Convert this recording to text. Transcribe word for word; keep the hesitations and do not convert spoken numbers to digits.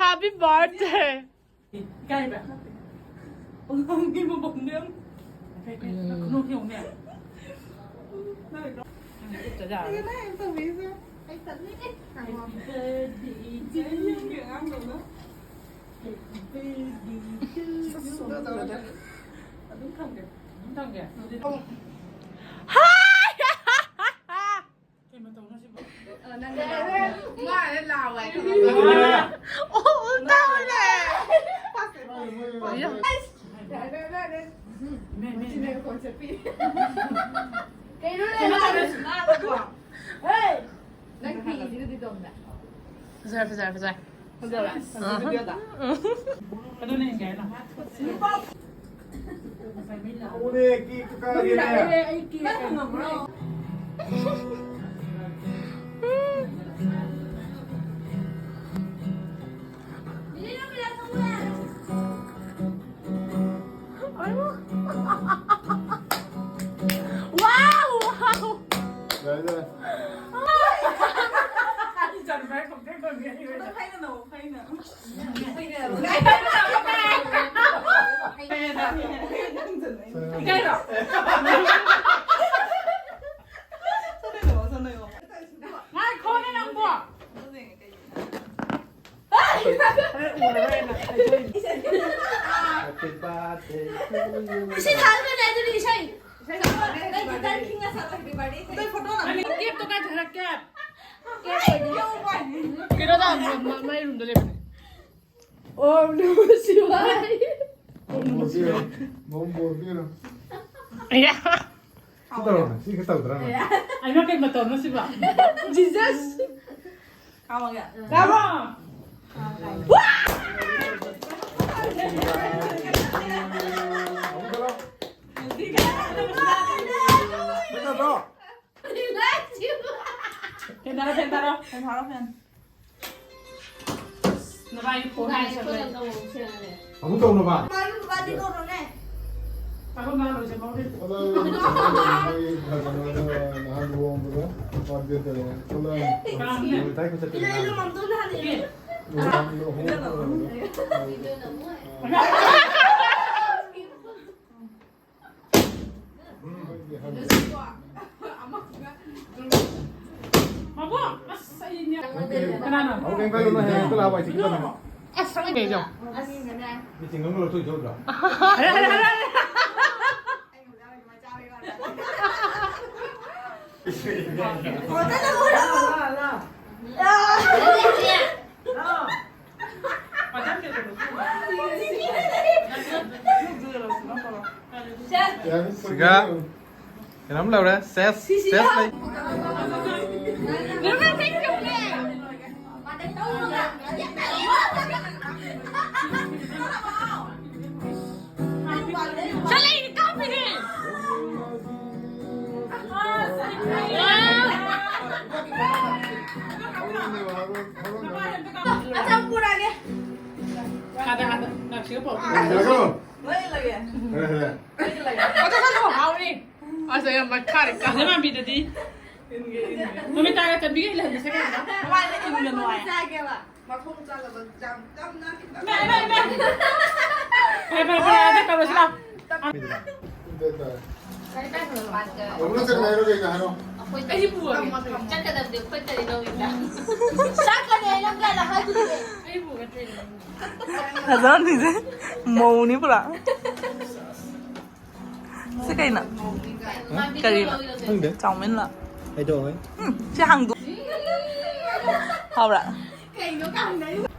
Happy birthday. ꯏꯀꯥꯏꯕ꯭ꯔꯥ? ꯑꯉꯥꯡꯒꯤ ꯃꯄꯣꯝꯗ ꯌꯥꯝ ꯀꯩ, ꯀꯩ, ꯎꯝ꯫ ꯈꯨꯅꯣꯛ ꯌꯦꯡꯉꯨꯅꯦ꯫ ꯀꯩꯅꯣ ꯅꯪ ꯇꯧꯕꯤꯁꯦ? ꯑꯩ ꯇꯜꯂꯦ꯫ Happy birthday to you. ꯑꯉꯥꯡꯗꯧꯅ꯫ Happy birthday to you. ꯑꯗꯨꯝ ꯊꯝꯒꯦ꯫ ꯑꯗꯨꯝ ꯊꯝꯒꯦ꯫ ꯀꯩ ꯃꯇꯧꯅꯣ ꯁꯤꯕꯣ? ꯃꯥꯅ ꯂꯥꯎ ꯍꯥꯏ꯫ ꯑꯣ, ꯎꯜꯇꯥ ꯑꯣꯏꯔꯦ꯫ ꯌꯥꯔꯦ, ꯌꯥꯔꯦ, ꯌꯥꯔꯦ꯫ ꯃꯦ, ꯃꯦ, ꯃꯦ꯫ ꯀꯩꯅꯣ ꯅꯪ ꯂꯥꯎꯔꯤꯁꯤ? ꯍꯦ! ꯅꯪ ꯐꯤꯁꯤꯒꯗꯤ ꯇꯣꯡꯗ꯫ ꯐꯖꯔꯦ, ꯐꯖꯔꯦ, ꯐꯖꯔꯦ꯫ ꯐꯖꯕ꯭ꯔꯥ? ꯑꯗꯨꯅꯦ ꯌꯦꯡꯒꯦ ꯍꯥꯏꯅ꯫ ꯎꯅꯦ, ꯀꯦꯛ ꯀꯥꯒꯦꯅꯦ꯫ ꯌꯥꯔꯦ, ꯑꯩ ꯀꯦꯛ ꯅꯪ ꯍꯪꯉꯝꯕ꯭ꯔꯣ? Wow, wow. ꯌꯥꯔꯦ, ꯌꯥꯔꯦ꯫ ꯑꯩ ꯆꯠꯂꯨ, ꯀꯥꯏ ꯈꯣꯡꯊꯦꯡ ꯈꯣꯡꯊꯦꯡ꯫ ꯐꯩꯅ ꯅꯧ, ꯐꯩꯅ꯫ ꯏꯀꯥꯏꯔꯣ? ꯉꯥꯏꯈꯣꯅꯦ ꯅꯪꯕꯣ꯫ Happy birthday to you. ꯏꯁꯩ ꯊꯥꯗꯣꯏꯅꯦ ꯑꯗꯨꯗꯤ, ꯏꯁꯩ꯫ ꯏꯁꯩ ꯊꯥꯗꯣꯏꯅꯦ꯫ ꯅꯪ ꯒꯤꯇꯥꯔ ꯈꯤꯡꯉ ꯁꯛꯑꯣ, Happy Birthday ꯏꯁꯩ꯫ ꯅꯪ ꯀꯦꯞꯇꯣ ꯀꯥꯏ ꯊꯥꯔꯛꯀꯦ? ꯀꯦꯞ ꯑꯣꯏꯅ꯫ ꯀꯩꯅꯣꯗ, ꯃ-, ꯃ-, ꯃꯥꯏ ꯔꯨꯝꯗ ꯂꯩꯕꯅꯦ꯫ ꯑꯣꯝ ꯅꯃꯣ ꯁꯤꯋꯥꯏ꯫ ꯕꯣꯜ ꯄꯤꯔꯣ꯫ ꯃꯑꯣꯡ ꯕꯣꯜ ꯄꯤꯔꯣ꯫ ꯑꯌꯥ꯫ ꯁꯤ ꯇꯧꯔꯣꯅꯦ, ꯁꯤ ꯈꯔ ꯇꯧꯗ꯭ꯔꯥ ꯅꯪ? ꯑꯩꯃ ꯀꯩ ꯃꯇꯧꯅꯣ ꯁꯤꯕꯣ? Jesus꯫ ꯀꯥꯝꯃꯒꯦ꯫ ꯀꯥꯝꯃꯣ꯫ ꯑꯃꯨꯛ ꯇꯧꯔꯣ꯫ ꯈꯔ ꯇꯧꯗ꯭ꯔꯣ? ꯐꯦꯟ ꯊꯥꯔꯣ, ꯐꯦꯟ ꯊꯥꯔꯣ꯫ ꯐꯦꯟ ꯊꯥꯔꯣ, ꯐꯦꯟ꯫ ꯅꯕꯥꯏ ꯐꯣꯟ ꯍꯥꯏ ꯆꯠꯂꯦ꯫ ꯑꯃꯨꯛ ꯇꯧꯅꯕ? ꯃꯥꯗꯤ ꯀꯧꯔꯣꯅꯦ꯫ ꯇꯥꯃꯣ ꯃꯥ ꯂꯣꯏꯖꯍꯧꯔꯦ꯫ ꯊꯣꯛꯂꯛꯑꯣ꯫ ꯅꯍꯥꯟ ꯂꯨꯍꯣꯡꯕꯗ ꯕꯥꯔꯗꯦ ꯇꯧꯔꯦ꯫ ꯊꯣꯛꯂꯛꯑꯣ꯫ ꯀꯅꯥꯅꯣꯅꯦ? ꯃꯊꯥꯏ ꯈꯨꯠ ꯆꯠꯇꯣꯏꯅꯦ꯫ ꯏꯂꯩ ꯂꯨꯃꯝꯗꯣ ꯅꯍꯥꯟ ꯑꯦ꯫ ꯀꯅꯥꯅꯣ? ꯑꯁ, ꯈꯪꯗꯦ ꯑꯩꯁꯨ꯫ ꯁꯤꯒ ꯀꯩꯅꯣꯝ ꯂꯧꯔꯦ꯫ ꯁꯦꯁ, ꯁꯦꯁ ꯂꯩ꯫ ꯑꯗ, ꯑꯗ, ꯅꯛꯁꯤꯒ ꯄꯥꯎ꯫ ꯂꯣꯏ ꯂꯩꯌꯦ꯫ ꯂꯣꯏ ꯂꯩꯌꯦ꯫ ꯑꯗꯨ ꯈꯔ ꯍꯥꯎꯔꯤ꯫ ꯑꯁ, ꯌꯥꯝ ꯃꯈꯥꯔꯦ꯫ ꯀꯥꯖꯜ ꯃꯥꯟꯕꯤꯗꯗꯤ꯫ ꯃꯃꯤꯠ ꯇꯥꯔꯒ ꯆꯟꯕꯤꯒ ꯏꯜꯍꯟꯕꯤꯁꯦ ꯀꯩꯅꯣ? ꯃꯃꯥꯏꯗ ꯏꯟꯒꯅꯨ ꯍꯥꯏ꯫ ꯆꯥꯒꯦꯕ꯫ ꯃꯈꯣꯡ ꯆꯥꯗꯕ ꯌꯥꯝ ꯀꯟꯅ ꯈꯤꯇꯪ ꯃꯦ, ꯃꯦ, ꯃꯦ꯫ ꯐꯔꯦ, ꯐꯔꯦ, ꯐꯔꯦ, ꯑꯗꯨ ꯇꯧꯔꯁꯤ ꯂꯥꯎ꯫ ꯂꯧꯅ ꯆꯠꯀꯅꯤ ꯍꯥꯏꯔꯣ ꯀꯩꯅꯣ ꯍꯥꯏꯔꯣ? ꯑꯩꯈꯣꯏ ꯇꯔꯤ ꯄꯨꯔꯒꯦ꯫ ꯆꯠꯀꯗꯕꯗꯤ ꯑꯩꯈꯣꯏ ꯇꯔꯤ ꯂꯧꯋꯤꯗ꯫ ꯆꯠꯀꯅꯤ ꯍꯥꯏꯅ ꯀꯅꯥ ꯍꯥꯏꯗꯣꯔꯤꯒꯦ? ꯑꯩ ꯄꯨꯒꯗ꯭ꯔꯤꯅꯦ꯫ ꯐꯖꯅꯤꯁꯦ ꯃꯧꯅꯤ ꯄꯨꯔꯥ꯫ ꯁꯤ ꯀꯩꯅꯣ? ꯀꯔꯤꯅꯣ? ꯈꯪꯗꯦ꯫ ꯆꯥꯎꯃꯤꯟꯂ? ꯍꯩꯗꯣꯛꯑꯣꯏ꯫ ꯎꯝ, ꯁꯤ ꯍꯥꯡꯗꯣꯛ꯫ ꯍꯥꯎꯕ꯭ꯔꯥ? ꯀꯩꯅꯣ ꯀꯥꯡꯗ?